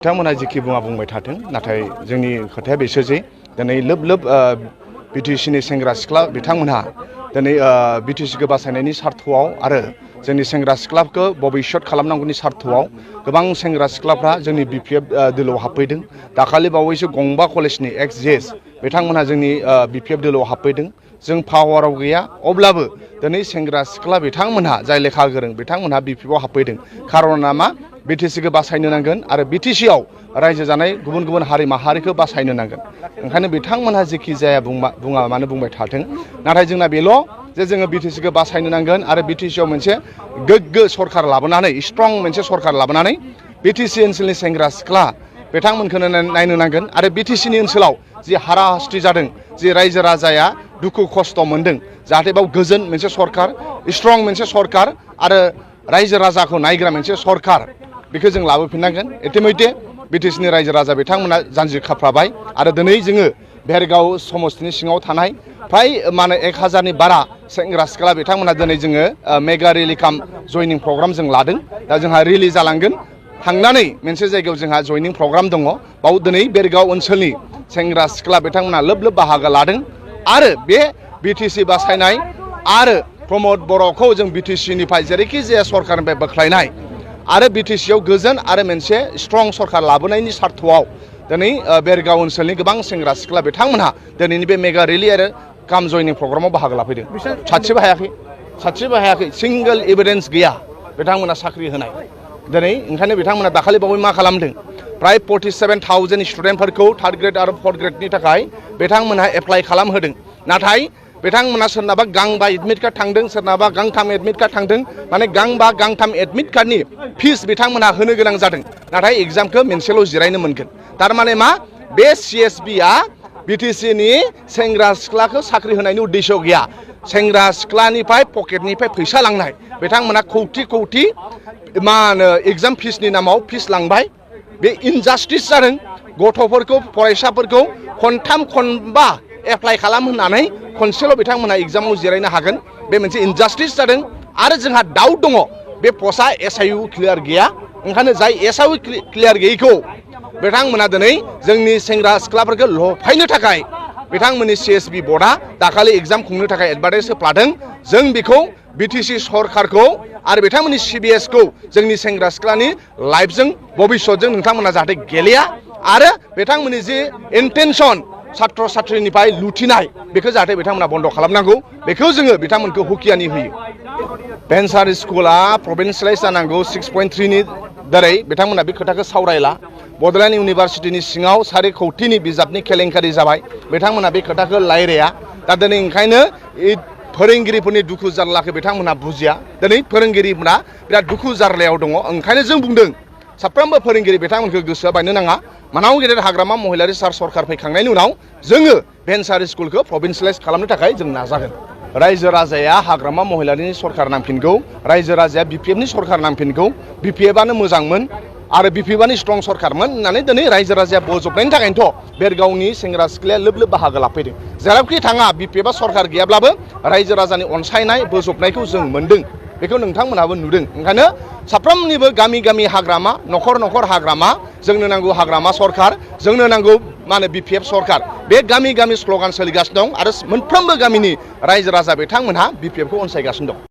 बिथांमोना जेखि बुंबाय थाथों नाथाय जोंनि खोथाया बेसोरसै दिनै लोब बिटिसिनि सेंग्रा सिख्ला बिथांमोनहा दिनै बिटिसिखौ बासायनायनि सार्थआव आरो जोंनि सेंग्रा सिख्लाखौ भबिष्यत खालामनांगौनि सार्थआव गोबां सेंग्रा सिख्लाफ्रा जोंनि बिपिएफ दोलोआव हाबफैदों। दाखालि बावैसो गंबा कलेजनि एक्स जेस बिथांमोनहा जोंनि बिपिएफ दोलोआव हाबफैदों। जों पावाराव गैया अब्लाबो दिनै सेंग्रा सिख्ला बिथांमोनहा जाय लेखा गोरों बिथांमोनहा बिपिएफआव हाबफैदों। खारना मा बिटिसिखौ बासायनो नांगोन आरो बिटिसिआव रायजो जानाय गुबुन गुबुन हारि माहारिखौ बासायनो नांगोन। ओंखायनो बिथांमोनहा जेखि जाया बुङा मानो बुंबाय थाथों नाथाय जोंना बेल' जे जोङो बिटिसिखौ बासायनो नांगोन आरो बिटिसिआव मोनसे गोग्गो सरकार लाबोनानै स्ट्रं मोनसे सरकार लाबोनानै बिटिसि ओनसोलनि सेंग्रा सिख्ला बिथांमोनखौनो नायनो नांगोन आरो बिटिसिनि ओनसोलाव जि हाराहास्ति जादों जि रायजो राजाया दुखु खस्थ' मोनदों जाहाथे बाव गोजोन मोनसे सरकार स्ट्रं मोनसे सरकार आरो रायजो राजाखौ नायग्रा मोनसे सरकार बेखौ जों लाबोफिननांगोन। इतिमयधे बिटिसिनि रायजो राजा बिथांमोना जानजि खाफ्राबाय आरो दिनै जोङो भेरगाव समस्तिनि सिङाव थानाय फ्राय 1000नि बारा सेंग्रा सिख्ला बिथांमोना दिनै जोङो मेगा रेलि काम जयनिं प्रग्राम जों लादों। दा जोंहा रेलि जालांगोन थांनानै मोनसे जायगायाव जोंहा जयनिं प्रग्राम दङ। बाव दिनै भेरगाव ओनसोलनि सेंग्रा सिख्ला बिथांमोना लोब बाहागो लादों आरो बे बिटिसि बासायनाय आरो प्रमद बर'खौ जों बिटिसिनिफ्राय जेरैखि जाया सरकारनिफ्राय बोख्लायनाय आरो बिटिसिआव गोजोन आरो मोनसे स्ट्रं सरकार लाबोनायनि सार्थआव दिनै भेरगाव ओनसोलनि गोबां सेंग्रा सिख्ला बिथांमोनहा दिनैनि बे मेगा रेलि आरो काम जयनिं प्रग्रामाव बाहागो लाफैदों। सासेबो हायाखै सिंगल एभिडेन्स गैया बिथांमोना साख्रि होनाय। दिनै ओंखायनो बिथांमोना दाखालि बावै मा खालामदों प्राय 47,000 स्टुडेन्टफोरखौ थार्ड ग्रेड आरो फर्थ ग्रेडनि थाखाय बिथांमोनहा एप्लाइ खालामहोदों। नाथाय बिथांमोना सोरनाबा गांबा एडमिट कार्ड थांदों सोरनाबा गांथाम एडमिट कार्ड थांदों माने गांबा गांथाम एडमिट कार्डनि फिस बिथांमोनहा होनो गोनां जादों। नाथाय एग्जामखौ मोनसेल' जिरायनो मोनगोन। थारमाने मा बे सिएसबिआ बिटिसिनि सेंग्रा सिख्लाखौ साख्रि होनायनि उद्देश्य गैया। सेंग्रा सिख्लानिफ्राय पकेटनिफ्राय फैसा लांनाय बिथांमोना कौटि मा होनो एग्जाम फिसनि नामाव फिस लांबाय। बे इनजास्टिस जादों। गथ'फोरखौ फरायसाफोरखौ खनथाम खनबा एप्लाइ खालाम होननानै खनसेल' बिथांमोनहा एग्जामाव जिरायनो हागोन। बे मोनसे इनजास्टिस जादों आरो जोंहा डाउट दङ बे पस्टआ एसआइउ क्लियार गैया। ओंखायनो जाय एसआइउ क्लियार गैयैखौ बिथांमोना दिनै जोंनि सेंग्रा सिख्लाफोरखौ लफायनो थाखाय बिथांमोननि सिएसबि बर्डआ दाखालि एग्जाम खुंनो थाखाय एडभार्टाइज होफ्लादों। जों बेखौ बिटिसि सरकारखौ आरो बिथांमोननि सिबिएसखौ जोंनि सेंग्रा सिख्लानि लाइफजों भबिष्यतजों नोंथांमोना जाहाथे गेलेया आरो बिथांमोननि जि इन्टेनसन छात्र छात्रीनिफ्राय लुथिनाय बेखौ जाहाथे बिथांमोना बन्द खालामनांगौ बेखौ जोङो बिथांमोनखौ हुकियानि होयो। भेन्सार स्कुला प्रभिन्सियेलाइज जानांगौ 6.3 नि दारै बिथांमोना बे खोथाखौ सावरायला। बड'लेण्ड इउनिभार्सिटिनि सिङाव 4 कौटिनि बिजाबनि केलेंकारि जाबाय बिथांमोना बे खोथाखौ रायलाया। दा दिनै ओंखायनो फोरोंगिरिफोरनि दुखु जारलाखौ बिथांमोना बुजिया। दिनै फोरोंगिरिफोरा बिराद दुखु जारलायाव दङ। ओंखायनो जों बुंदों साफ्रोमबो फोरोंगिरि बिथांमोनखौ गोसोआ बायनो नाङा। मानाव गेदेर हाग्रामा महिलारि सार सरकार फैखांनायनि उनाव जोङो भेन्सार स्कुलखौ प्रभिन्सियेलाइज खालामनो थाखाय जों नाजागोन। रायजो राजाया हाग्रामा महिलारिनि सरकार नांफिनगौ। रायजो राजाया बिपिएफनि सरकार नांफिनगौ। बिपिएफआनो मोजांमोन आरो बिपिएफआनो स्ट्रं सरकारमोन होननानै दिनै रायजो राजाया बोजबनायनि थाखायनोथ' भेरगावनि सेंग्रा सिख्लाया लोब बाहागो लाफैदों। जेरावखि थाङा बिपिएफआ सरकार गैयाब्लाबो रायजो राजानि अनसायनाय बोजबनायखौ जों मोनदों। बेखौ नोंथांमोनहाबो नुदों। ओंखायनो साफ्रोमनिबो गामि गामि हाग्रामा न'खर हाग्रामा जोंनो नांगौ हाग्रामा सरकार जोंनो नांगौ मा होनो बिपिएफ सरकार। बे गामि गामि स्ल'गान सोलिगासिनो दं आरो मोनफ्रोमबो गामिनि रायजो राजा बिथांमोनहा बिपिएफखौ अनसायगासिनो दं।